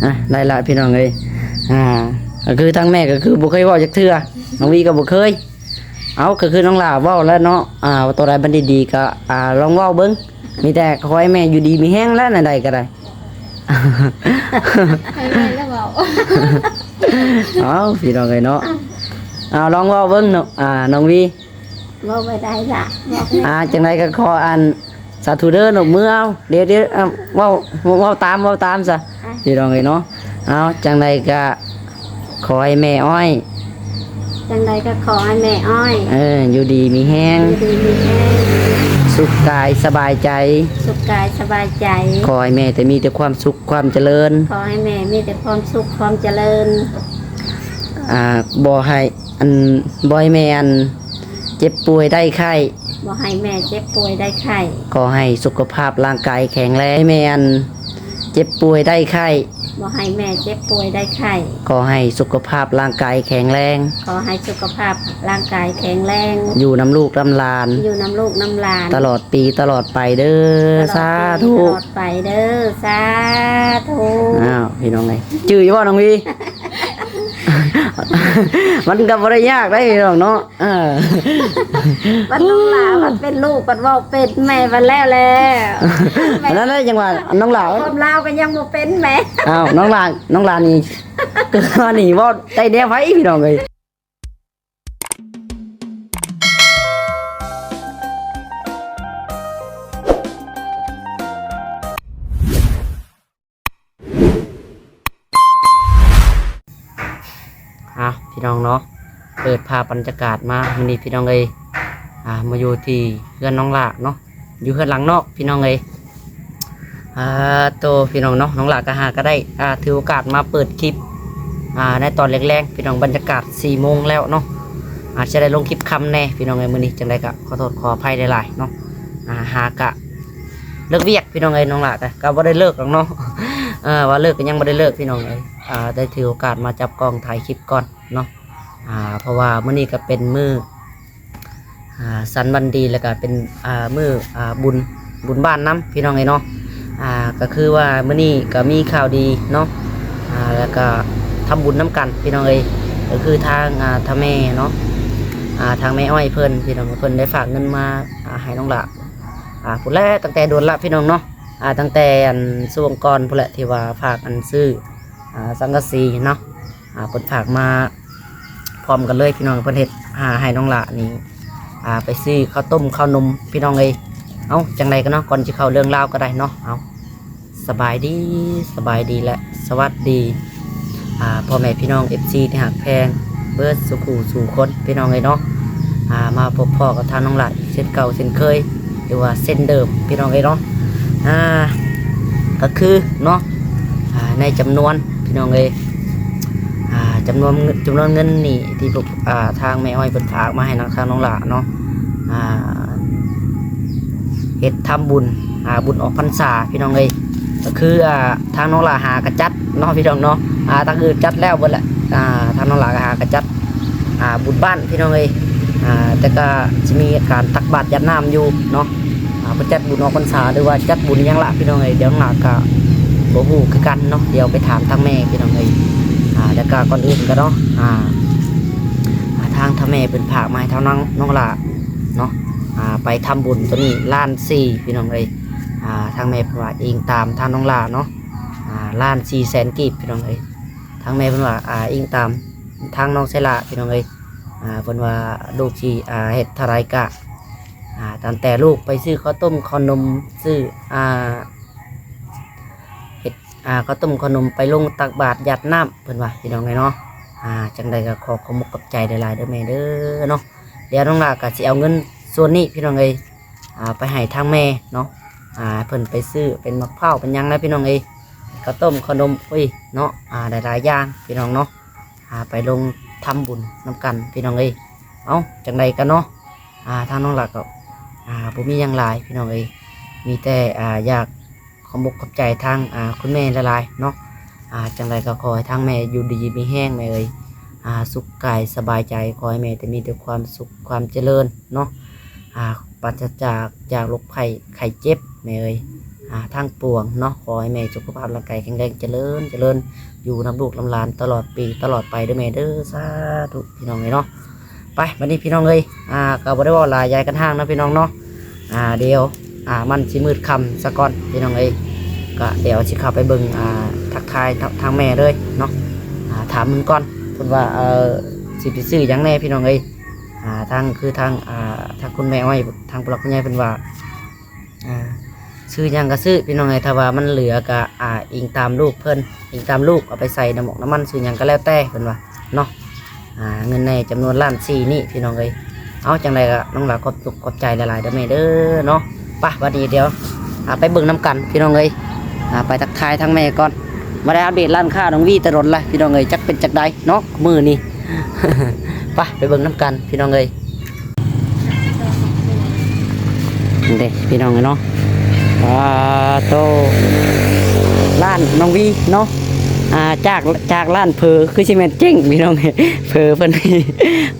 ອ່ະ ໄດ້ລະພີ່ນ້ອງເອີຍ ອ່າ ກໍຄືທາງແມ່ກໍຄືບໍ່ເຄີຍເວົ້າຈັກເທື່ອ ນ້ອງວີກໍບໍ່ເຄີຍ ເອົາ ກໍຄືນ້ອງຫຼ້າເວົ້າແລ້ວເນາະ ອ່າ ຕົວໃດມັນດີໆ ກໍ ອ່າ ລອງເວົ້າເບິ່ງ ມີແຕ່ຂໍໃຫ້ແມ່ຢູ່ດີມີແຮງແຫຼະ ແນວໃດກໍໄດ້ ໃຫ້ແມ່ລະເວົ້າ ເອົາ ພີ່ນ້ອງເອີຍເນາະ ເອົາ ລອງເວົ້າເບິ່ງເນາະ ອ່າ ນ້ອງວີ ເວົ້າບໍ່ໄດ້ລະ ບອກແມ່ ອ່າ ຈັ່ງໃດກໍຂໍອັນ ສາທຸເດີ ນົບມືເອົາ ດຽວ ດຽວ ເອົາ ເວົ້າ ເວົ້າຕາມ ເວົ້າຕາມຊະ ອ່ະ ພີ່ນ້ອງເອີຍເນາະ ເອົາ ຈັ່ງໃດກະຂໍໃຫ້ແມ່ອ້ອຍ ຈັ່ງໃດກໍຂໍໃຫ້ແມ່ອ້ອຍ ເອີ ຢູ່ດີມີແຮງ ຢູ່ດີມີແຮງ ສຸກກາຍສະບາຍໃຈ ສຸກກາຍສະບາຍໃຈ ຂໍໃຫ້ແມ່ແຕ່ມີແຕ່ຄວາມສຸກຄວາມຈະເລີນ ຂໍໃຫ້ແມ່ມີແຕ່ຄວາມສຸກຄວາມຈະເລີນ ອ່າ ບໍ່ໃຫ້ ອັນ ບໍ່ໃຫ້ແມ່ອັນ ເຈັບປ່ວຍໄດ້ໄຂ້ ບໍ່ໃຫ້ແມ່ເຈັບປ່ວຍໄດ້ໄຂ້ ຂໍໃຫ້ສຸຂະພາບຮ່າງກາຍແຂງແຮງ ໃຫ້ແມ່ອັນ ເຈັບປ່ວຍໄດ້ໄຂ້ ບໍ່ໃຫ້ແມ່ເຈັບປ່ວຍໄດ້ໄຂ້ ຂໍໃຫ້ສຸຂະພາບຮ່າງກາຍແຂງແຮງ ຂໍໃຫ້ສຸຂະພາບຮ່າງກາຍແຂງແຮງ ຢູ່ນຳລູກນຳຫຼານ ຢູ່ນຳລູກນຳຫຼານ ຕະຫຼອດປີຕະຫຼອດໄປເດີ ຕະຫຼອດປີ ສາທຸ ຕະຫຼອດໄປເດີ ສາທຸ ອ້າວ ພີ່ນ້ອງເອີຍ ຈື່ຢູ່ບໍ່ນ້ອງວີ? ມັນກໍບໍ່ໄດ້ຍາກໄດ໋ພີ່ນ້ອງເນາະ ເອີ ບັດນ້ອງຫຼ້າ ບັດເປັນລູກ ບັດເວົ້າເປັນແມ່ ບັດແລ້ວແລ້ວ ອັນນັ້ນແຫຼະ ຈັ່ງວ່ານ້ອງຫຼ້າ ຄວາມລາວກໍຍັງບໍ່ເປັນແມ່ ອ້າວ ນ້ອງຫຼ້າ ນ້ອງຫຼ້ານີ້ ຄືວ່ານີ້ເວົ້າໄດ້ແນວໃຜພີ່ນ້ອງເອີຍ? ອ່ະ ພີ່ນ້ອງເນາະ ເປີດພາບບັນຍາກາດມາມື້ນີ້ພີ່ນ້ອງເອີຍ ອ່າ ມາຢູ່ທີ່ເຮືອນນ້ອງຫຼ້າເນາະ ຢູ່ເຮືອນຫຼັງນອກພີ່ນ້ອງເອີຍ ອ່າ ໂຕ ພີ່ນ້ອງເນາະ ນ້ອງຫຼ້າກໍຫາກໍໄດ້ ອ່າ ຖືໂອກາດມາເປີດຄລິບ ອ່າ ໃນຕອນແລງໆ ພີ່ນ້ອງ ບັນຍາກາດສີ່ໂມງແລ້ວເນາະ ອາດຈະໄດ້ລົງຄລິບຄ່ຳແດ່ພີ່ນ້ອງເອີຍ ມື້ນີ້ ຈັ່ງໃດກໍຂໍໂທດຂໍອະໄພຫຼາຍໆເນາະ ອ່າ ຫາກະ ເລີກວຽກພີ່ນ້ອງເອີຍ ນ້ອງຫຼ້າກໍ ກໍບໍ່ໄດ້ເລີກດອກເນາະ ເອີ ວ່າເລີກກໍຍັງບໍ່ໄດ້ເລີກພີ່ນ້ອງເອີຍ ອ່າ ໄດ້ຖືໂອກາດມາຈັບກ້ອງຖ່າຍຄລິບກ່ອນເນາະ ອ່າ ເພາະວ່າມື້ນີ້ກໍເປັນມື້ ອ່າ ສັນວັນດີ ແລ້ວກໍເປັນ ອ່າ ມື້ ອ່າ ບຸນ ບຸນບ້ານນຳພີ່ນ້ອງເອີຍເນາະ ອ່າ ກໍຄືວ່າມື້ນີ້ກໍມີຂ່າວດີເນາະ ອ່າ ແລ້ວກໍທຳບຸນນຳກັນພີ່ນ້ອງເອີຍ ກໍຄືທາງ ອ່າ ທາງແມ່ເນາະ ອ່າ ທາງແມ່ອ້ອຍເພິ່ນ ພີ່ນ້ອງ ເພິ່ນໄດ້ຝາກເງິນມາ ອ່າ ໃຫ້ນ້ອງຫຼ້າ ອ່າ ພຸ້ນແຫຼະ ຕັ້ງແຕ່ດົນລະພີ່ນ້ອງເນາະ ອ່າ ຕັ້ງແຕ່ອັນຊ່ວງກ່ອນພຸ້ນແຫຼະ ທີ່ວ່າຝາກອັນຊື້ ອ່າ ສັງກະສີເນາະ ອ່າ ເພິ່ນຝາກມາພ້ອມກັນເລີຍພີ່ນ້ອງ ເພິ່ນເຮັດ ອ່າ ໃຫ້ນ້ອງຫຼ້ານີ້ ອ່າ ໄປຊື້ເຂົ້າຕົ້ມເຂົ້າໜົມພີ່ນ້ອງເອີຍ ເອົ້າ ຈັ່ງໃດກໍເນາະ ກ່ອນຊິເຂົ້າເລື່ອງລາວກໍໄດ້ເນາະ ເອົ້າ ສະບາຍດີ ສະບາຍດີ ແລະ ສະຫວັດດີ ອ່າ ພໍ່ແມ່ພີ່ນ້ອງ ເອັຟຊີ ທີ່ຮັກແພງເບິດສູ່ຄູ່ສູ່ຄົນພີ່ນ້ອງເອີຍເນາະ ອ່າ ມາພົບພໍ້ກັບທາງນ້ອງຫຼ້າອີກເຊັ່ນເກົ່າເຊັ່ນເຄີຍ ຫຼືວ່າເຊັ່ນເດີມພີ່ນ້ອງເອີຍເນາະ ອ່າ ກໍຄືເນາະ ອ່າ ໃນຈຳນວນພີ່ນ້ອງເອີຍ ອ່າ ຈຳນວນ ຈຳນວນເງິນນີ້ທີ່ພວກ ອ່າ ທາງແມ່ອ້ອຍເພິ່ນຝາກມາໃຫ້ນຳທາງນ້ອງຫຼ້າເນາະ ອ່າ ເຮັດທຳບຸນ ອ່າ ບຸນອອກພັນສາພີ່ນ້ອງເອີຍ ກໍຄື ອ່າ ທາງນ້ອງຫຼ້າຫາກະຈັດເນາະພີ່ນ້ອງເນາະ ອ່າ ທາງອື່ນຈັດແລ້ວເບິດແຫຼະ ອ່າ ທາງນ້ອງຫຼ້າກໍຫາກະຈັດ ອ່າ ບຸນບ້ານພີ່ນ້ອງເອີຍ ອ່າ ແຕ່ກໍຊິມີການຕັກບາດຢາດນ້ຳຢູ່ເນາະ ອ່າ ເພິ່ນຈັດບຸນອອກພັນສາ ຫຼືວ່າຈັດບຸນຫຍັງລະພີ່ນ້ອງເອີຍ ດຽວນ້ອງຫຼ້າກໍບໍ່ຮູ້ຄືກັນເນາະ ດຽວໄປຖາມທາງແມ່ພີ່ນ້ອງເອີຍ ອ່າ ແລ້ວກໍກ່ອນອື່ນກໍເນາະ ອ່າ ອ່າ ທາງ ທາງແມ່ເພິ່ນຝາກມາໃຫ້ທາງນ້ອງ ນ້ອງຫຼ້າເນາະ ອ່າ ໄປທຳບຸນໂຕນີ້ລ້ານສີ່ພີ່ນ້ອງເອີຍ ອ່າ ທາງແມ່ເພິ່ນວ່າອີງຕາມທາງນ້ອງຫຼ້າເນາະ ອ່າ ລ້ານສີ່ແສນກີບພີ່ນ້ອງເອີຍ ທາງແມ່ເພິ່ນວ່າ ອ່າ ອີງຕາມທາງນ້ອງໄຊລະພີ່ນ້ອງເອີຍ ອ່າ ເພິ່ນວ່າລູກຊິ ອ່າ ເຮັດເທົ່າໃດກະ ອ່າ ຕັ້ງແຕ່ລູກໄປຊື້ເຂົ້າຕົ້ມເຂົ້າໜົມ ຊື້ ອ່າ ເຮັດ ອ່າ ເຂົ້າຕົ້ມເຂົ້າໜົມ ໄປລົງຕັກບາດຢາດນ້ຳ ເພິ່ນວ່າພີ່ນ້ອງເອີຍເນາະ ອ່າ ຈັ່ງໃດກໍຂໍຂອບອົກຂອບໃຈຫຼາຍໆເດີແມ່ເດີເນາະ ດຽວນ້ອງຫຼ້າກໍຊິເອົາເງິນສ່ວນນີ້ພີ່ນ້ອງເອີຍ ອ່າ ໄປໃຫ້ທາງແມ່ເນາະ ອ່າ ເພິ່ນໄປຊື້ເປັນໝາກພ້າວເປັນຫຍັງນະພີ່ນ້ອງເອີຍ ເຂົ້າຕົ້ມເຂົ້າໜົມ ໂອ້ຍເນາະ ອ່າ ຫຼາຍໆຢ່າງພີ່ນ້ອງເນາະ ອ່າ ໄປລົງທຳບຸນນຳກັນພີ່ນ້ອງເອີຍ ເອົ້າ ຈັ່ງໃດກໍເນາະ ອ່າ ທາງນ້ອງຫຼ້າກໍ ອ່າ ບໍ່ມີຫຍັງຫຼາຍພີ່ນ້ອງເອີຍ ມີແຕ່ ອ່າ ຢາກ ຂອບອົກຂອບໃຈທາງ ອ່າ ຄຸນແມ່ຫຼາຍໆເນາະ ອ່າ ຈັ່ງໃດກໍຂໍໃຫ້ທາງແມ່ຢູ່ດີມີແຮງແມ່ເອີຍ ອ່າ ສຸກກາຍສະບາຍໃຈ ຂໍໃຫ້ແມ່ແຕ່ມີແຕ່ຄວາມສຸກຄວາມຈະເລີນເນາະ ອ່າ ປາສະຈາກ ຈາກໂລກໄຂ້ໄຂ້ເຈັບແມ່ເອີຍ ອ່າ ທັງປວງເນາະ. ຂໍໃຫ້ແມ່ສຸຂະພາບຮ່າງກາຍແຂງແຮງ ຈະເລີນ ຈະເລີນ ຢູ່ນຳລູກນຳຫຼານຕະຫຼອດປີຕະຫຼອດໄປເດີແມ່ເດີ ສາທຸ ພີ່ນ້ອງເອີຍເນາະ. ໄປ ບັດນີ້ພີ່ນ້ອງເອີຍ ອ່າ ກໍບໍ່ໄດ້ເວົ້າຫຼາຍ ຢາຍກັນຫ່າງເນາະພີ່ນ້ອງເນາະ. ອ່າ ດຽວ ອ່າ ມັນຊິມືດຄ່ຳສາກ່ອນພີ່ນ້ອງເອີຍ ກໍດຽວຊິເຂົ້າໄປເບິ່ງ ອ່າ ທັກທາຍທາງແມ່ເລີຍເນາະ. ອ່າ ຖາມເພິ່ນກ່ອນ ເພິ່ນວ່າ ເອີ ຊິໄປຊື້ຫຍັງແດ່ພີ່ນ້ອງເອີຍ. ອ່າ ທາງ ຄືທາງ ອ່າ ທາງຄຸນແມ່ອ້ອຍ ທາງຜູ້ຫຼັກຜູ້ໃຫຍ່ເພິ່ນວ່າ ອ່າ ຊື້ຫຍັງກໍຊື້ພີ່ນ້ອງເອີຍ ຖ້າວ່າມັນເຫຼືອກໍ ອ່າ ອີງຕາມລູກເພິ່ນ ອີງຕາມລູກເອົາໄປໃສ່ນ້ຳໝອກນ້ຳມັນ ຊື້ຫຍັງກໍແລ້ວແຕ່ເພິ່ນວ່າເນາະ. ອ່າ ເງິນໃນຈຳນວນລ້ານສີ່ນີ້ພີ່ນ້ອງເອີຍ. ເອົາ ຈັ່ງໃດກໍນ້ອງຫຼ້າຂອບ ຂອບໃຈຫຼາຍໆເດີແມ່ເດີເນາະ. ໄປ ບັດນີ້ດຽວ ອ່າ ໄປເບິ່ງນຳກັນພີ່ນ້ອງເອີຍ. ອ່າ ໄປທັກທາຍທາງແມ່ກ່ອນ. ບໍ່ໄດ້ອັບເດດຮ້ານຄ້ານ້ອງວີແຕ່ດົນລະພີ່ນ້ອງເອີຍ ຈັກເປັນຈັ່ງໃດເນາະມື້ນີ້. ໄປ ໄປເບິ່ງນຳກັນພີ່ນ້ອງເອີຍ. ເດ້ພີ່ນ້ອງເນາະ ປາໂຕ ຮ້ານນ້ອງວີເນາະ. ອ່າ ຈາກ ຈາກຮ້ານເຝີຄືຊິແມ່ນເຈັ້ງພີ່ນ້ອງເອີຍ ເຝີເພິ່ນ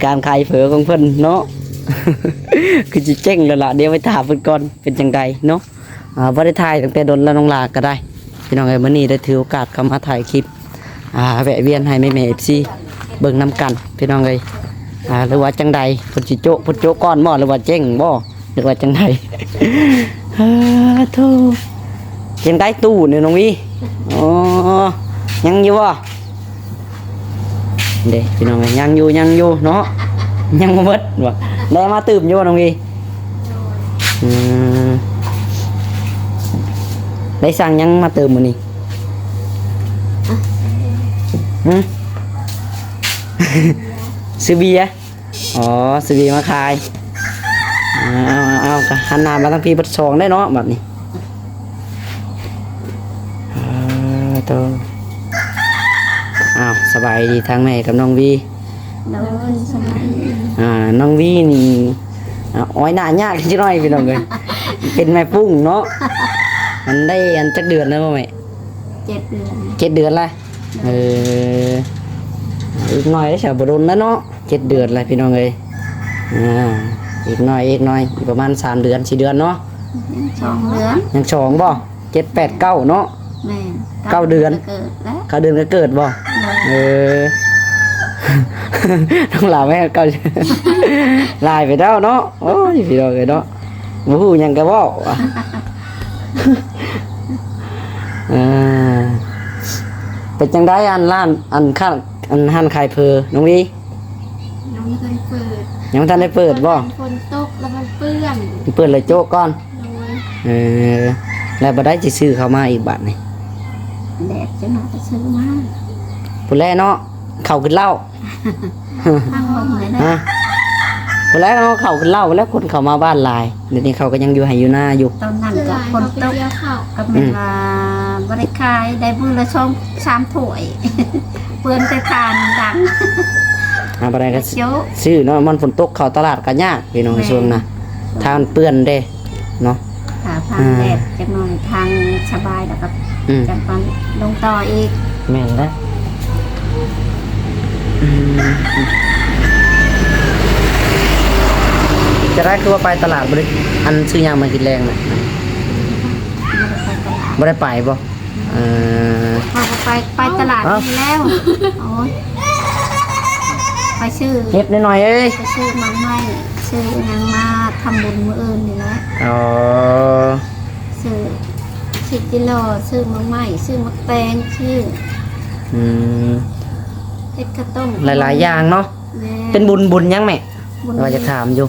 ການຂາຍເຝີຂອງເພິ່ນເນາະ ຄືຊິເຈັ້ງແລ້ວລະ. ດຽວໄປຖາມເພິ່ນກ່ອນ ເປັນຈັ່ງໃດເນາະ. ອ່າ ບໍ່ໄດ້ຖ່າຍຕັ້ງແຕ່ດົນແລ້ວນ້ອງຫຼ້າກໍໄດ້ ພີ່ນ້ອງເອີຍ. ມື້ນີ້ໄດ້ຖືໂອກາດເຂົ້າມາຖ່າຍຄລິບ ອ່າ ແວະວຽນໃຫ້ແມ່ໆ ເອັຟຊີ ເບິ່ງນຳກັນພີ່ນ້ອງເອີຍ. ອ່າ ຫຼືວ່າຈັ່ງໃດ ເພິ່ນຊິໂຈະ ເພິ່ນໂຈະກ່ອນບໍ່ ຫຼືວ່າເຈັ້ງບໍ່ ຫຼືວ່າຈັ່ງໃດ? ເອີ ໂທ້ ຈັ່ງໃດຕູ້ນີ້ນ້ອງວີ? ອໍ ຍັງຢູ່ບໍ່? ເດ້ພີ່ນ້ອງເອີຍ ຍັງຢູ່ ຍັງຢູ່ເນາະ ຍັງບໍ່ໝົດບໍ່? ໄດ້ມາຕື່ມຢູ່ບໍ່ນ້ອງວີ? ອືມ ໄດ້ສັ່ງຫຍັງມາຕື່ມມື້ນີ້? ຫື ຊື້ເບຍ? ອໍ ຊື້ເບຍມາຂາຍ. ເອົາ ເອົາ ເອົາ ກໍຫັນໜ້າມາທາງພີ້ເບິດສອງໄດ້ເນາະ ບັດນີ້. ເອີ ໂຕ ອ້າວ ສະບາຍດີທາງແມ່ກັບນ້ອງວີ. ໂດຍ ສະບາຍດີ. ອ່າ ນ້ອງວີນີ້ ອ່າ ອ້ອຍໜ້າຍາກຈັກໜ້ອຍພີ່ນ້ອງເອີຍ ເປັນແມ່ປຸ້ງເນາະ. ອັນໄດ້ອັນຈັກເດືອນແລ້ວບໍ່ແມ່? ເຈັດເດືອນ. ເຈັດເດືອນລະ? ເອີ ອີກໜ້ອຍເດ ຊະ ບໍ່ດົນແລ້ວເນາະ ເຈັດເດືອນແລ້ວພີ່ນ້ອງເອີຍ. ອ່າ ອີກໜ້ອຍ ອີກໜ້ອຍ ອີກປະມານສາມເດືອນ ສີ່ເດືອນເນາະ. ຍັງສອງເດືອນ. ຍັງສອງບໍ່? ເຈັດ ແປດ ເກົ້າເນາະ. ແມ່ນ ເກົ້າເດືອນ. ເກົ້າເດືອນກໍເກີດແລ້ວ. ເກົ້າເດືອນກໍເກີດບໍ່? ໂດຍ. ເອີ ນ້ອງຫຼ້າແມ່ເກົ້າ ຫຼາຍໄປແລ້ວເນາະ. ໂອ້ຍ ພີ່ນ້ອງເອີຍເນາະ ບໍ່ຮູ້ຫຍັງກໍເວົ້າ. ເອີ ເປັນຈັ່ງໃດອັນຮ້ານ ອັນຂາຍ ອັນຮ້ານຂາຍເຝີນ້ອງວີ? ຍັງບໍ່ທັນເປີດ. ຍັງບໍ່ທັນໄດ້ເປີດບໍ່? ຝົນຕົກແລ້ວມັນເປື້ອນ. ມັນເປື້ອນເລີຍໂຈະກ່ອນ. ໂດຍ. ເອີ ແລ້ວບໍ່ໄດ້ຊິຊື້ເຂົ້າມາອີກບາດນີ້. ແດດຈັ່ງໜ້ອຍກໍຊື້ມາ. ພຸ້ນແຫຼະເນາະ ເຂົ້າຂຶ້ນເລົ້າ. ທາງລົມນີ້ນະ. ຮະ ພຸ້ນແຫຼະເນາະ ເຂົ້າຂຶ້ນເລົ້າແລ້ວ ຄົນເຂົ້າມາບ້ານຫຼາຍ. ດຽວນີ້ເຂົາກໍຍັງຢູ່ໄຮ່ຢູ່ນາຢູ່. ຕອນນັ້ນກໍຝົນຕົກ ກໍແມ່ນວ່າບໍ່ໄດ້ຂາຍ ໄດ້ມື້ລະສອງສາມຖ້ວຍ ເປື້ອນແຕ່ຖ່ານດັງ. ຫາບໍ່ໄດ້ກໍຊື້ເນາະ ມັນຝົນຕົກ ເຂົ້າຕະຫຼາດກໍຍາກພີ່ນ້ອງ. ແມ່ນ. ຊ່ວງນະ ຖ້າມັນເປື້ອນເດ້ເນາະ. ຖ້າຜ່ານແດດຈັກໜ້ອຍ ທາງສະບາຍ ແລ້ວກໍ ອືມ ຈະໄປລົງຕໍ່ອີກ. ແມ່ນແລ້ວ. ອືມ ຈະໄດ້ຄືວ່າໄປຕະຫຼາດບໍ່ໄດ້ ອັນ ຊື້ຫຍັງມາກິນແລງນະ? ບໍ່ໄດ້ໄປຕະຫຼາດ. ບໍ່ໄດ້ໄປບໍ່? ເອີ ເຮົາກໍໄປ ໄປຕະຫຼາດນີ້ແລ້ວ. ໂອ້ຍ ໄປຊື້ ເຮັດນ້ອຍໆເອີຍ ໄປຊື້ໝາກໄມ້ ຊື້ຫຍັງມາທຳບຸນມື້ອື່ນນີ້ແຫຼະ. ອໍ ຊື້ຊິດຈິລໍ ຊື້ໝາກໄມ້ ຊື້ໝາກແຕງ ຊື້ ອືມ ເຮັດເຂົ້າຕົ້ມ ຫຼາຍໆຢ່າງເນາະ. ແມ່ນ. ເປັນບຸນ ບຸນຫຍັງແມ່? ບຸນ ວ່າຈະຖາມຢູ່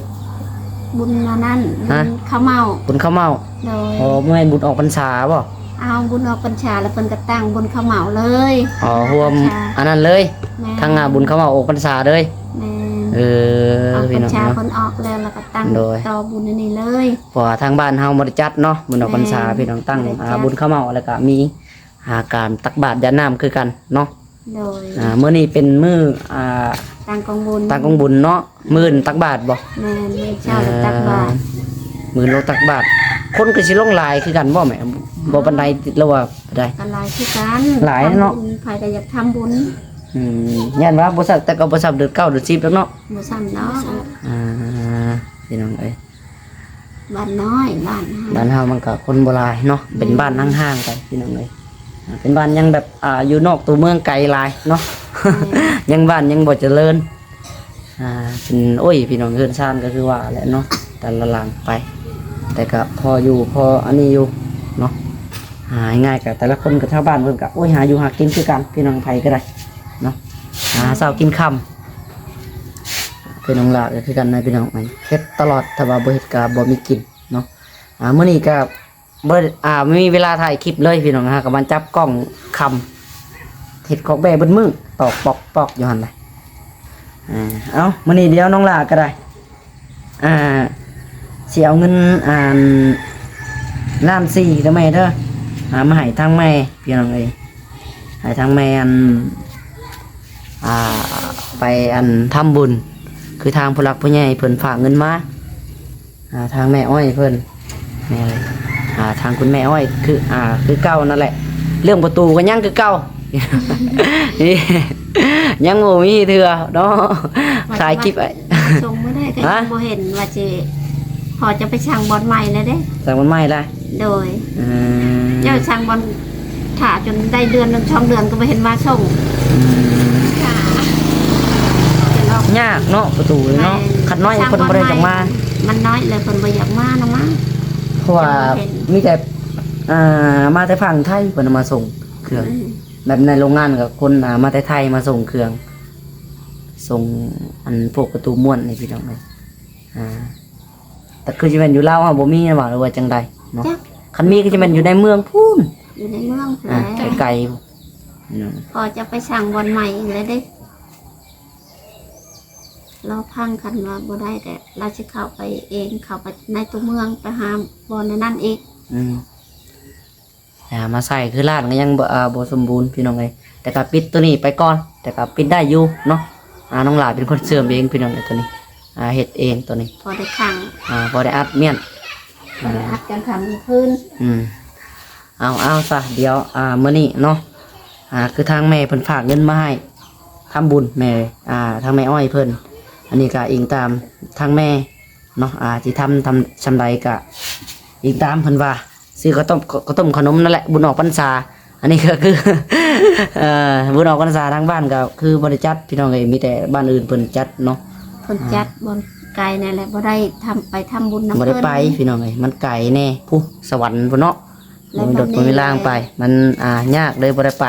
ບຸນອັນນັ້ນ ບຸນເຂົ້າເໝົາ. ບຸນເຂົ້າເໝົາ. ໂດຍ. ອໍ ບໍ່ແມ່ນບຸນອອກພັນສາບໍ່? ເອົາ ບຸນອອກພັນສາແລ້ວເພິ່ນກໍຕັ້ງບຸນເຂົ້າເໝົາເລີຍ. ອໍ ຮ່ວມອັນນັ້ນເລີຍ. ແມ່ນ. ທັງ ອ່າ ບຸນເຂົ້າເໝົາອອກພັນສາເລີຍ. ແມ່ນ. ເອີ ອອກພັນສາເພິ່ນອອກແລ້ວ ແລ້ວກໍຕັ້ງ ໂດຍ ຕໍ່ບຸນອັນນີ້ເລີຍ. ເພາະວ່າທາງບ້ານເຮົາບໍ່ໄດ້ຈັດເນາະ ບຸນອອກພັນສາ. ແມ່ນ. ພີ່ນ້ອງ ຕັ້ງ ອ່າ ບໍ່ໄດ້ຈັດ ບຸນເຂົ້າເໝົາ ແລ້ວກໍມີ ອ່າ ການຕັກບາດຢາດນ້ຳຄືກັນເນາະ. ໂດຍ. ອ່າ ມື້ນີ້ເປັນມື້ ອ່າ ຕັ້ງກອງບຸນ ຕັ້ງກອງບຸນເນາະ. ມື້ອື່ນຕັກບາດບໍ່? ແມ່ນ ມື້ເຊົ້າຕັກບາດ. ເອີ ມື້ອື່ນລົງຕັກບາດ ຄົນກໍຊິລົງຫຼາຍຄືກັນບໍ່ແມ່? ບໍ່ປານໃດ ຫຼືວ່າໃດ? ກໍຫຼາຍຄືກັນ. ຫຼາຍເນາະ. ທຳບຸນ ໃຜກໍຢາກທຳບຸນ. ອືມ ຢ້ານວ່າບໍ່ຊ້ຳ ແຕ່ກໍບໍ່ຊ້ຳເດືອນເກົ້າເດືອນສິບແລ້ວເນາະ. ບໍ່ຊ້ຳເນາະ. ອ່າ ພີ່ນ້ອງເອີຍ. ບ້ານນ້ອຍ ບ້ານເຮົາ ບ້ານເຮົາມັນກໍຄົນບໍ່ຫຼາຍເນາະ ເປັນບ້ານ ແມ່ນ ຫ່າງໆໄປ ພີ່ນ້ອງເອີຍ. ອ່າ ເປັນບ້ານຍັງແບບ ອ່າ ຢູ່ນອກຕົວເມືອງໄກຫຼາຍເນາະ ແມ່ນ ຍັງບ້ານຍັງບໍ່ຈະເລີນ. ອ່າ ເປັນ ໂອ້ຍ ພີ່ນ້ອງ ເຮືອນຊານກໍຄືວ່າແຫຼະເນາະ ແຕ່ລະຫຼັງໄປ ແຕ່ກໍພໍຢູ່ ພໍອັນນີ້ຢູ່ເນາະ. ອ່າ ງ່າຍໆກໍແຕ່ລະຄົນກໍຊາວບ້ານເພິ່ນກໍ ໂອ້ຍ ຫາຢູ່ຫາກິນຄືກັນ ພີ່ນ້ອງ ໃຜກໍໄດ້ເນາະ ຫາເຊົ້າກິນຄ່ຳ. ເປັນນ້ອງຫຼ້າກໍຄືກັນນະ ພີ່ນ້ອງ ເຮັດຕະຫຼອດ ຖ້າວ່າບໍ່ເຮັດກໍບໍ່ມີກິນເນາະ. ອ່າ ມື້ນີ້ກໍບໍ່ ອ່າ ມີເວລາຖ່າຍຄລິບເລີຍ ພີ່ນ້ອງ ຫາກໍມາຈັບກ້ອງຄ່ຳ ເຮັດຄອກແບ້ເບິດມື້ ຕອກປອກໆຢູ່ຫັ້ນແຫຼະ. ອ່າ ເອົ້າ ມື້ນີ້ດຽວນ້ອງຫຼ້າກໍໄດ້ ອ່າ ຊິເອົາເງິນ ອ່າ ລ້ານສີ່ເດີແມ່ເດີ ອ່າ ມາໃຫ້ທາງແມ່ ພີ່ນ້ອງເອີຍ ໃຫ້ທາງແມ່ ອັນ ອ່າ ໄປ ອັນ ທຳບຸນ ຄືທາງຜູ້ຫຼັກຜູ້ໃຫຍ່ເພິ່ນຝາກເງິນມາ ອ່າ ທາງແມ່ອ້ອຍເພິ່ນ ແມ່ ອ່າ ທາງຄຸນແມ່ອ້ອຍ ຄື ອ່າ ຄືເກົ່ານັ້ນແຫຼະ ເລື່ອງປະຕູກໍຍັງຄືເກົ່າ ຍັງບໍ່ມີເທື່ອເນາະ ຖ່າຍຄລິບ ມາສົ່ງມື້ໃດກໍ ຮະ ຍັງບໍ່ເຫັນວ່າຊິ ພໍຈະໄປສ້າງບ່ອນໃໝ່ແລ້ວເດ້ ສ້າງບ່ອນໃໝ່ລະ ໂດຍ ອືມ ເຈົ້າສ້າງບ່ອນ ຖ້າຈົນໄດ້ເດືອນໜຶ່ງສອງເດືອນກໍບໍ່ເຫັນມາສົ່ງ ອືມ ຍາກເນາະ ປະຕູເນາະ ແມ່ນ ຄັນນ້ອຍເພິ່ນບໍ່ໄດ້ຢາກມາ ມັນນ້ອຍແລ້ວເພິ່ນບໍ່ຢາກມານຳ ມາ ເພາະວ່າມີແຕ່ ອ່າ ມາແຕ່ຝັ່ງໄທເພິ່ນເອົາມາສົ່ງເຄື່ອງ ອືມ ແບບໃນໂຮງງານກໍຄົນ ອ່າ ມາແຕ່ໄທມາສົ່ງເຄື່ອງ ສົ່ງ ອັນ ພວກປະຕູມ້ວນນີ້ ພີ່ນ້ອງເອີຍ ອ່າ ແຕ່ຄືຊິແມ່ນຢູ່ລາວເຮົາບໍ່ມີຫວາ ຫຼືວ່າຈັ່ງໃດເນາະ ຈັກ ຄັນມີກໍຊິແມ່ນຢູ່ໃນເມືອງພຸ້ນ ຢູ່ໃນເມືອງພຸ້ນ ອ່າ ແຫຼະ ໄກໆ ພີ່ນ້ອງ ພໍຈະໄປສ້າງບ່ອນໃໝ່ອີກແລ້ວເດ້ ລໍຟັງ ຄັນວ່າບໍ່ໄດ້ແຕ່ລາວຊິເຂົ້າໄປເອງ ເຂົ້າໄປໃນຕົວເມືອງ ໄປຫາບ່ອນໃນນັ້ນອີກ ອືມ ອ່າ ມາໃສ່ ຄືຮ້ານກໍຍັງບໍ່ ອ່າ ບໍ່ສົມບູນ ພີ່ນ້ອງເອີຍ ແຕ່ກໍປິດຕົວນີ້ໄປກ່ອນ ແຕ່ກໍປິດໄດ້ຢູ່ເນາະ ອ່າ ນ້ອງຫຼ້າເປັນຄົນເສີມເອງ ພີ່ນ້ອງເອີຍ ຕົວນີ້ ອ່າ ເຮັດເອງຕົວນີ້ ພໍໄດ້ຂັງ ອ່າ ພໍໄດ້ອັດມ້ຽນ ພໍໄດ້ອັດກາງຄ່ຳກາງຄືນ ອືມ ເອົາ ເອົາຊະ ດຽວ ອ່າ ມື້ນີ້ເນາະ ອ່າ ຄືທາງແມ່ເພິ່ນຝາກເງິນມາໃຫ້ທຳບຸນ ແມ່ ອ່າ ທາງແມ່ອ້ອຍເພິ່ນ ອັນນີ້ກໍອີງຕາມທາງແມ່ເນາະ ອ່າ ຊິທຳ ທຳຊ່ຳໃດກໍອີງຕາມເພິ່ນວ່າ ຊື້ເຂົ້າຕົ້ມ ເຂົ້າ ເຂົ້າຕົ້ມເຂົ້າໜົມນັ້ນແຫຼະ ບຸນອອກພັນສາ ອັນນີ້ກໍຄື ເອີ ບຸນອອກພັນສາທາງບ້ານກໍຄືບໍ່ໄດ້ຈັດ ພີ່ນ້ອງເອີຍ ມີແຕ່ບ້ານອື່ນເພິ່ນຈັດເນາະ ເພິ່ນຈັດ ອ່າ ບ່ອນໄກນັ້ນແຫຼະ ບໍ່ໄດ້ທຳ ໄປທຳບຸນນຳ ບໍ່ໄດ້ໄປ ເພິ່ນ ພີ່ນ້ອງເອີຍ ມັນໄກແດ່ ພຸ້ນ ສະຫວັນພຸ້ນເນາະ ແລ້ວ ບໍ່ມີລົດບໍ່ມີລາງໄປ ມັນ ອ່າ ຍາກເລີຍບໍ່ໄດ້ໄປ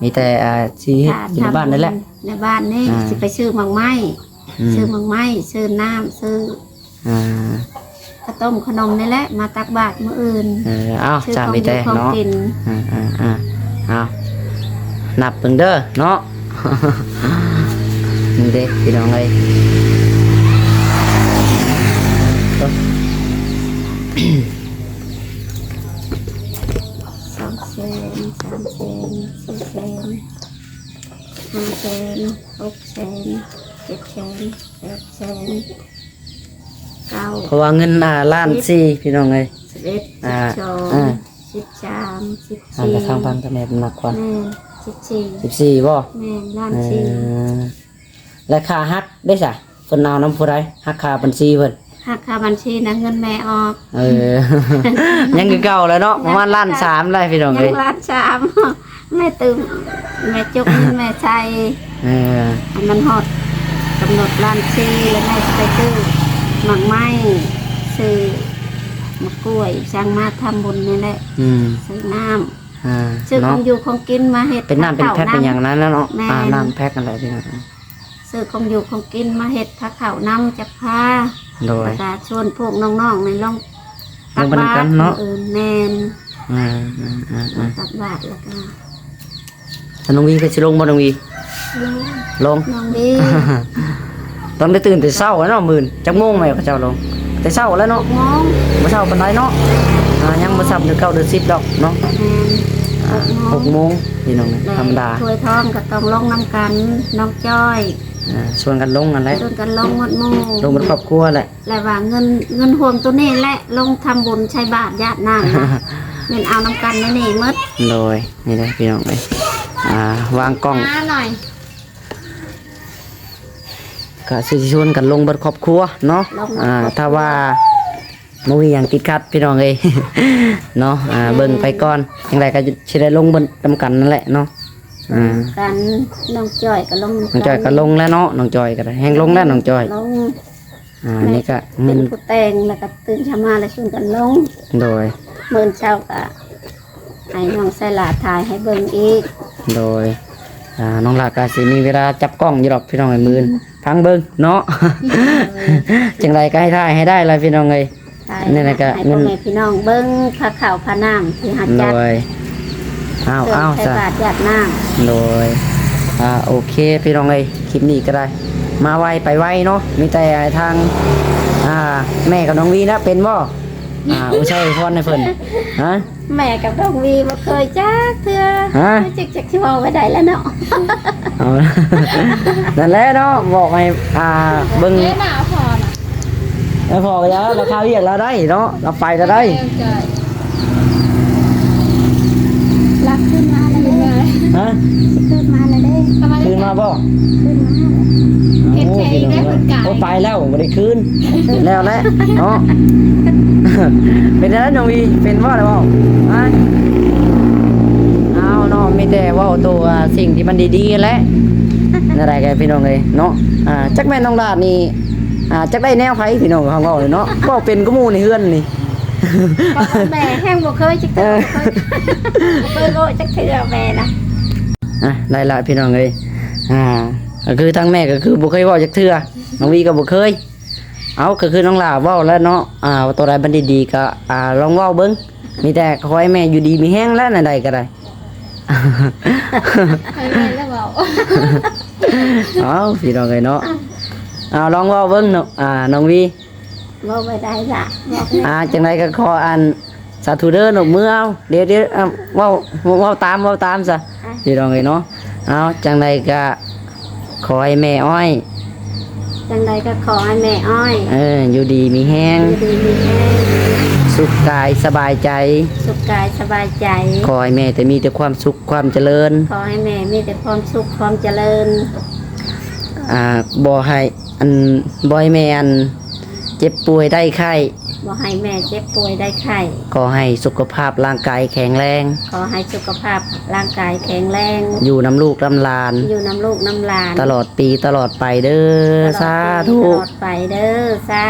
ມີແຕ່ ອ່າ ຊິເຮັດຢູ່ໃນບ້ານນີ້ແຫຼະ ໃນບ້ານນີ້ ອ່າ ຊິໄປຊື້ໝາກໄມ້ ອືມ ຊື້ໝາກໄມ້ ຊື້ນ້ຳ ຊື້ ອ່າ ເຂົ້າຕົ້ມເຂົ້າໜົມນີ້ແຫຼະ ມາຕັກບາດມື້ອື່ນ ເອີ ເອົາ ຊື້ ຈ້າ ຂອງ ມີແຕ່ ຢູ່ຂອງ ເນາະ ກິນ ອ່າໆໆ ເອົາ ນັບເບິ່ງເດີເນາະ ນີ້ເດ້ ພີ່ນ້ອງເອີຍ ສອງແສນ ສາມແສນ ສີ່ແສນ ຫ້າແສນ ຫົກແສນ ເຈັດແສນ ແປດແສນ ເກົ້າ ເພາະວ່າເງິນ ອ່າ ລ້ານສີ່ ພີ່ນ້ອງເອີຍ ສິບເອັດ ອ່າ ສິບສອງ ອ່າ ສິບສາມ ສິບສີ່ ອ່າ ແຕ່ທາງພັນທະແນກໜັກກວ່າ ແມ່ນ ສິບສີ່ ສິບສີ່ບໍ່ ແມ່ນ ລ້ານສີ່ ເອີ ແລະ ຄ່າຫັກເດ້ຊະ ເພິ່ນເອົານຳຜູ້ໃດ? ຫັກຄ່າບັນຊີເພິ່ນ ຫັກຄ່າບັນຊີນະ ເງິນແມ່ອອກ ເອີ ຍັງຄືເກົ່າແຫຼະເນາະ ປະມານລ້ານສາມແຫຼະພີ່ນ້ອງເອີຍ ຍັງລ້ານສາມ ແມ່ຕື່ມ ແມ່ຈົກເງິນແມ່ໃສ່ ເອີ ໃຫ້ມັນຮອດກຳນົດລ້ານສີ່ ແລ້ວແມ່ຊິໄປຊື້ໝາກໄມ້ ຊື້ໝາກກ້ວຍ ສັ່ງມາທຳບຸນນີ້ແຫຼະ ອືມ ຊື້ນ້ຳ ອ່າ ຊື້ຂອງຢູ່ຂອງກິນມາເຮັດ ເປັນນ້ຳເປັນແພັກເປັນຫຍັງນັ້ນເນາະ ແມ່ນ ອ່າ ນ້ຳແພັກນັ້ນແຫຼະພີ່ນ້ອງ ຊື້ຂອງຢູ່ຂອງກິນມາເຮັດພາເຂົ້ານຳຈັກພາ ໂດຍ ແລ້ວກະຊວນພວກນ້ອງໆນີ້ລົງ ລົງໄປນຳກັນເນາະ ຕັກບາດ ມື້ອື່ນ ແມ່ນ ອ່າໆໆ ຕັກບາດ ແລ້ວກະ ສະນ້ອງວີກໍຊິລົງບໍ່ນ້ອງວີ? ລົງ ລົງ ນ້ອງວີ ຕ້ອງໄດ້ຕື່ນແຕ່ເຊົ້າແລ້ວເນາະ ມື້ອື່ນ ຈັກໂມງແມ່ເຂົາເຈົ້າລົງ? ແຕ່ເຊົ້າແລ້ວເນາະ ຫົກໂມງ ບໍ່ເຊົ້າປານໃດເນາະ ອ່າ ຍັງບໍ່ຊ້ຳເດືອນເກົ້າເດືອນສິບດອກເນາະ ແມ່ນ ອ່າ ຫົກໂມງ ຫົກໂມງ ພີ່ນ້ອງ ແລະ ທຳມະດາ ຖ້ວຍທອງກໍຕ້ອງລົງນຳກັນ ນ້ອງຈ້ອຍ ອ່າ ຊວນກັນລົງຫັ້ນແຫຼະ ຊວນກັນລົງໝົດໝູ່ ລົງເບິດຄອບຄົວແຫຼະ ແລະວ່າເງິນ ເງິນຮ່ວມໂຕນີ້ແຫຼະ ລົງທຳບຸນໃສ່ບາດຢາດນ້ຳນະ ແມ່ນເອົານຳກັນໃນນີ້ໝົດ ໂດຍ ນີ້ເດ້ພີ່ນ້ອງເອີຍ ອ່າ ວາງກ້ອງ ມາໜ້ອຍ ກະຊິຊວນກັນລົງເບິດຄອບຄົວເນາະ ລົງເບິດ ອ່າ ຄອບຄົວ ຖ້າວ່າ ບໍ່ມີຫຍັງຕິດຂັດພີ່ນ້ອງເອີຍ ເນາະ. ອ່າ ແມ່ນ ເບິ່ງໄປກ່ອນ ຈັ່ງໃດກໍຊິໄດ້ລົງເບິ່ງນຳກັນນັ້ນແຫຼະເນາະ. ອ່າ ກັນ ນ້ອງຈ້ອຍກໍລົງ ນ້ອງຈ້ອຍກໍລົງແລ້ວເນາະ ນ້ອງຈ້ອຍກໍໄດ້ ແຮ່ງລົງແລ້ວນ້ອງຈ້ອຍ ລົງ. ອ່າ ແມ່ ນີ້ກໍ ເປັນຜູ້ແຕ່ງ ແລ້ວກໍຕື່ນເຊົ້າມາແລ້ວຊວນກັນລົງ. ໂດຍ ມື້ເຊົ້າກໍໃຫ້ນ້ອງໄຊລາຖ່າຍໃຫ້ເບິ່ງອີກ. ໂດຍ ອ່າ ນ້ອງຫຼ້າກໍຊິມີເວລາຈັບກ້ອງຢູ່ດອກພີ່ນ້ອງເອີຍ ມື້ອື່ນ ອືມ ຟັງເບິ່ງເນາະ. ໂດຍ ຈັ່ງໃດກໍໃຫ້ຖ່າຍໃຫ້ໄດ້ລະພີ່ນ້ອງເອີຍ. ໃຫ້ ນີ້ນະກະ ໃຫ້ພໍ່ແມ່ພີ່ນ້ອງເບິ່ງພາເຂົ້າພານ້ຳທີ່ເຮົາຈັດ. ໂດຍ ເອົາ ເອົາ ໃສ່ ສະ ບາດຢາດນ້ຳ. ໂດຍ ອ່າ ໂອເຄພີ່ນ້ອງເອີຍ ຄລິບນີ້ກໍໄດ້ມາໄວໄປໄວເນາະ. ມີແຕ່ທາງ ອ່າ ແມ່ກັບນ້ອງວີນະ ເປັນບໍ່? ອ່າ ອຸໄຊອວຍພອນໃຫ້ເພິ່ນ ຮະ? ແມ່ກັບນ້ອງວີບໍ່ເຄີຍຈັກເທື່ອ ຮະ? ຈັກ ຈັກຊິເວົ້າໄປໄດ້ແລ້ວເນາະ. ເອົາ ນັ້ນແຫຼະເນາະ ບອກໃຫ້ ອ່າ ເບິ່ງ ເອີ ໜ້າພໍນະ ເອີ ພໍກໍຢ່າ ລາວຄາວຽກລາວໄດ້ເນາະ ລາວໄປລາວໄດ້. ໂອເຄ ໂອເຄ ລັກຄືນມາແລ້ວເດ້. ຮະ? ຄືນມາແລ້ວເດ້. ຄືນມາບໍ່? ຄືນມາແລ້ວ. ໂອ້ ເຮັດໃຈໄດ້ຄົນກາຍ ໂອ້ ໄປແລ້ວ ບໍ່ໄດ້ຄືນ ແລ້ວແຫຼະເນາະ. ເປັນຈັ່ງໃດນ້ອງວີ ເປັນບໍ່ໄດ້ເວົ້າ? ຮະ? ເອົາເນາະ ມີແຕ່ເວົ້າໂຕ ອ່າ ສິ່ງທີ່ມັນດີໆແຫຼະ. ແນວໃດກໍພີ່ນ້ອງເອີຍເນາະ ອ່າ ຈັກແມ່ນນ້ອງຫຼ້ານີ້ ອ່າ ຈັກໄດ້ແນວໃຜພີ່ນ້ອງ ເຮົາເວົ້າເນາະ ເວົ້າເປັນກວ່າໝູ່ໃນເຮືອນນີ້. ແມ່ແຮ່ງບໍ່ເຄີຍຈັກເທື່ອ ເອີ ບໍ່ເຄີຍ ບໍ່ເຄີຍເວົ້າຈັກເທື່ອແມ່ນະ. ອ່ະ ໄດ້ລະພີ່ນ້ອງເອີຍ ອ່າ ກໍຄືທາງແມ່ກໍຄືບໍ່ເຄີຍເວົ້າຈັກເທື່ອ ນ້ອງວີກໍບໍ່ເຄີຍ. ເອົາ ກໍຄືນ້ອງຫຼ້າເວົ້າແລ້ວເນາະ ອ່າ ໂຕໃດມັນດີໆກໍ ອ່າ ລອງເວົ້າເບິ່ງ. ມີແຕ່ຂໍໃຫ້ແມ່ຢູ່ດີມີແຮງແຫຼະ ແນວໃດກໍໄດ້. ໃຫ້ແມ່ລະເວົ້າ. ເອົາ ພີ່ນ້ອງເອີຍເນາະ ເອົາ ລອງເວົ້າເບິ່ງເນາະ ອ່າ ນ້ອງວີ. ເວົ້າບໍ່ໄດ້ລະ ບອກແມ່ ອ່າ ຈັ່ງໃດກໍຂໍອັນ ສາທຸເດີ ນົບມືເອົາ. ດຽວ ດຽວ ເອົາ ເວົ້າ ເວົ້າຕາມ ເວົ້າຕາມຊະ ອ່ະ ພີ່ນ້ອງເອີຍເນາະ. ເອົາ ຈັ່ງໃດກະຂໍໃຫ້ແມ່ອ້ອຍ ຈັ່ງໃດກໍຂໍໃຫ້ແມ່ອ້ອຍ ເອີ ຢູ່ດີມີແຮງ ຢູ່ດີມີແຮງ ສຸກກາຍສະບາຍໃຈ ສຸກກາຍສະບາຍໃຈ ຂໍໃຫ້ແມ່ແຕ່ມີແຕ່ຄວາມສຸກຄວາມຈະເລີນ ຂໍໃຫ້ແມ່ມີແຕ່ຄວາມສຸກຄວາມຈະເລີນ ອ່າ ບໍ່ໃຫ້ ອັນ ບໍ່ໃຫ້ແມ່ ອັນ ເຈັບປ່ວຍໄດ້ໄຂ້ ບໍ່ໃຫ້ແມ່ເຈັບປ່ວຍໄດ້ໄຂ້ ຂໍໃຫ້ສຸຂະພາບຮ່າງກາຍແຂງແຮງ ຂໍໃຫ້ສຸຂະພາບຮ່າງກາຍແຂງແຮງ ຢູ່ນຳລູກນຳຫຼານ ຢູ່ນຳລູກນຳຫຼານ ຕະຫຼອດປີຕະຫຼອດໄປເດີ ຕະຫຼອດປີ ສາທຸ ຕະຫຼອດໄປເດີ ສາ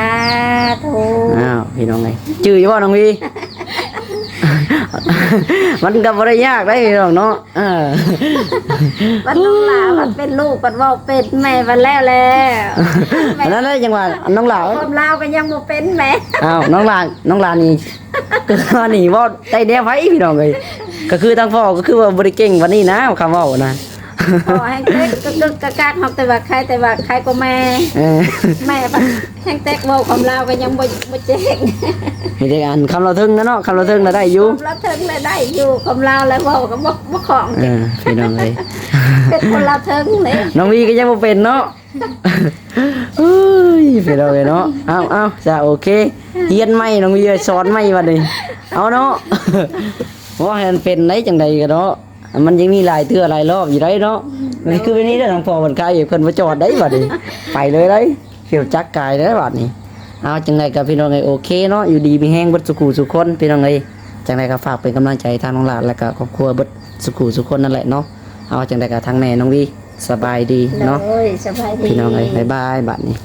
ທຸ. ອ້າວ ພີ່ນ້ອງເອີຍ ຈື່ຢູ່ບໍ່ນ້ອງວີ? ມັນກໍບໍ່ໄດ້ຍາກໄດ໋ພີ່ນ້ອງເນາະ. ເອີ ບັດນ້ອງຫຼ້າບັດເປັນລູກບັດເວົ້າເປັນ ແມ່ບັດແລ້ວແລ້ວ ອັນນັ້ນແຫຼະ ຈັ່ງວ່ານ້ອງຫຼ້າ ຄວາມລາວກໍຍັງບໍ່ເປັນແມ່. ອ້າວ ນ້ອງຫຼ້າ ນ້ອງຫຼ້ານີ້ ຄືວ່ານີ້ເວົ້າໄດ້ແນວໃຜພີ່ນ້ອງເອີຍ. ກໍຄືທາງພໍ່ກໍຄືວ່າບໍ່ໄດ້ເກັ່ງປານນີ້ນະ ຄຳເວົ້ານະ. ພໍ່ແຮ່ງເຕັກກະກຶກກະກັກ ຮັບແຕ່ວ່າໄຄ ແຕ່ວ່າໄຄກວ່າແມ່. ເອີ ແມ່ບັດແຮ່ງເຕັກ ເວົ້າຄຳລາວກໍຍັງບໍ່ ບໍ່ເກັ່ງ. ມີແຕ່ອັນຄຳລາວເທິງນະເນາະ ຄຳລາວເທິງລະໄດ້ຢູ່ ຄຳລາວເທິງລະໄດ້ຢູ່ ຄຳລາວລະເວົ້າກໍບໍ່ ບໍ່ຄ່ອງ. ເອີ ພີ່ນ້ອງເອີຍ ເປັນຄົນລາວເທິງເລີຍ ນ້ອງວີກໍຍັງບໍ່ເປັນເນາະ. ເອີຍ ພີ່ນ້ອງເອີຍເນາະ. ເອົາ ເອົາ ຊະ ໂອເຄ ຮຽນໃໝ່ ນ້ອງວີສອນໃໝ່ບັດນີ້ ເອົາເນາະ. ເວົ້າໃຫ້ມັນເປັນໄດ໋ ຈັ່ງໃດກໍເນາະ ມັນຍັງມີຫຼາຍເທື່ອຫຼາຍລອບຢູ່ໄດ໋ເນາະ. ອືມ ມັນຄືແບບນີ້ເດີ ທາງພໍ່ເພິ່ນຂາຍ ເພິ່ນບໍ່ຈອດໄດ໋ບັດນີ້ ໄປເລີຍໄດ໋ ເຂົາຈັກກາຍເດີບັດນີ້. ເອົາ ຈັ່ງໃດກໍພີ່ນ້ອງເອີຍ ໂອເຄເນາະ ຢູ່ດີມີແຮງເບິດສູ່ຄູ່ສູ່ຄົນ ພີ່ນ້ອງເອີຍ. ຈັ່ງໃດກໍຝາກເປັນກຳລັງໃຈທາງນ້ອງຫຼ້າ ແລ້ວກໍຄອບຄົວເບິດສູ່ຄູ່ສູ່ຄົນນັ້ນແຫຼະເນາະ. ເອົາ ຈັ່ງໃດກໍທາງແມ່ນ້ອງວີ ສະບາຍດີເນາະ ໂດຍ ສະບາຍດີ ພີ່ນ້ອງເອີຍ ບາຍບາຍ ບາດນີ້.